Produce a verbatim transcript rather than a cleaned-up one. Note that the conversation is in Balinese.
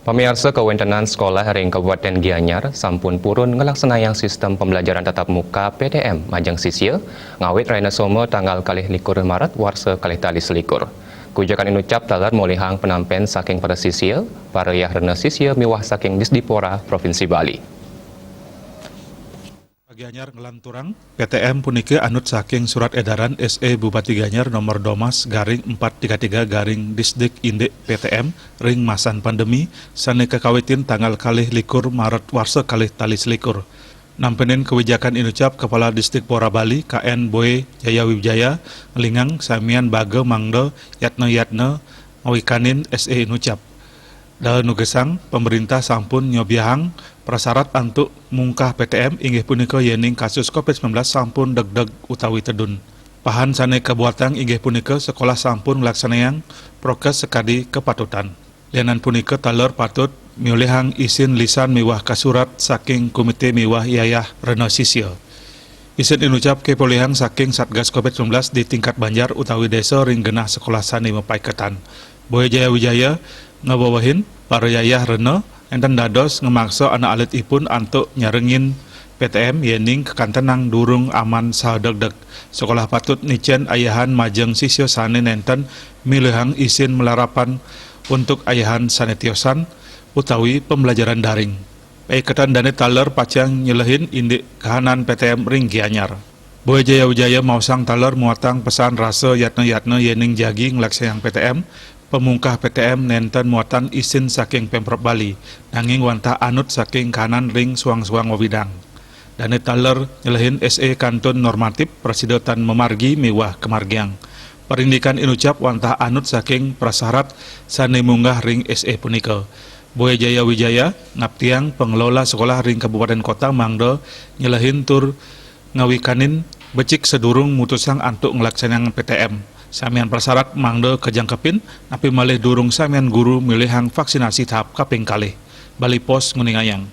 Pamiarsa, kawéntenan sekolah ring Kabupaten Gianyar sampun purun nglaksanayang sistem pembelajaran tatap muka P T M majeng sisya, ngawit rahina Soma tanggal kalih likur Maret warsa kalih tali selikur. Kawijakan inucap taler molihang penampen saking para sisya, para yah rena sisya miwah saking Disdipora Provinsi Bali. Gianyar nglanturang, P T M punika anut saking surat edaran S E Bupati Gianyar nomor domas garing empat tiga tiga garing Disdik Indik P T M ring masan pandemi, sane kakawitin tanggal kalih likur Maret warsa kalih tali selikur. Nampenin kawijakan inucap Kepala Disdikpora Bali, K N Boy Jaya Wijaya, nglingang samian baga mangda yatna-yatna ngawikanin S E inucap. Danugesang, pemerintah sampun nyobiahang prasarat antuk mungkah P T M, inggih punika yening kasus covid sembilan belas sampun degdeg utawi tedun. Pahan sane kabuatang inggih punika sekolah sampun nglaksanayang prokes sakadi kapatutan. Lianan punika taler patut miolihang isin lisan miwah kasurat saking komite miwah yayah rena sisya. Isin inucap kapolihang saking Satgas covid sembilan belas di tingkat banjar utawi desa ring genah sekolah sane mapaiketan. Boy Jaya Wijaya ngawewehin para yayah rena enten dados ngamaksa anak alitipun antuk nyarengin P T M yening kakantenang durung aman saha degdeg. Sekolah patut nicen ayahan majeng sisya sane nenten milihang isin malarapan untuk ayahan sane tiosan utawi pembelajaran daring. Paiketan dane taler pacang nyelehin indik kahanan P T M ring Gianyar. Boy Jaya Wijaya maosang taler muatang pesan rasa yatna-yatna yening jagi nglaksanayang P T M, pamungkah P T M nenten muatang isin saking Pemprov Bali, nanging wantah anut saking kahanan ring suang-suang wawidang. Dane taler nyelehin S E kantun normatif, prasida tan mamargi miwah kamargiang. Parindikan inucap wantah anut saking prasarat sane munggah ring S E punika. Boy Jaya Wijaya ngaptiang pengelola sekolah ring kabupaten kota mangda nyelehin tur ngawikanin becik sadurung mutusang antuk nglaksanayang P T M. Samian prasarat mangda kajangkepin, napi malih durung samian guru milihang vaksinasi tahap kaping kalih. Bali Post nguningayang.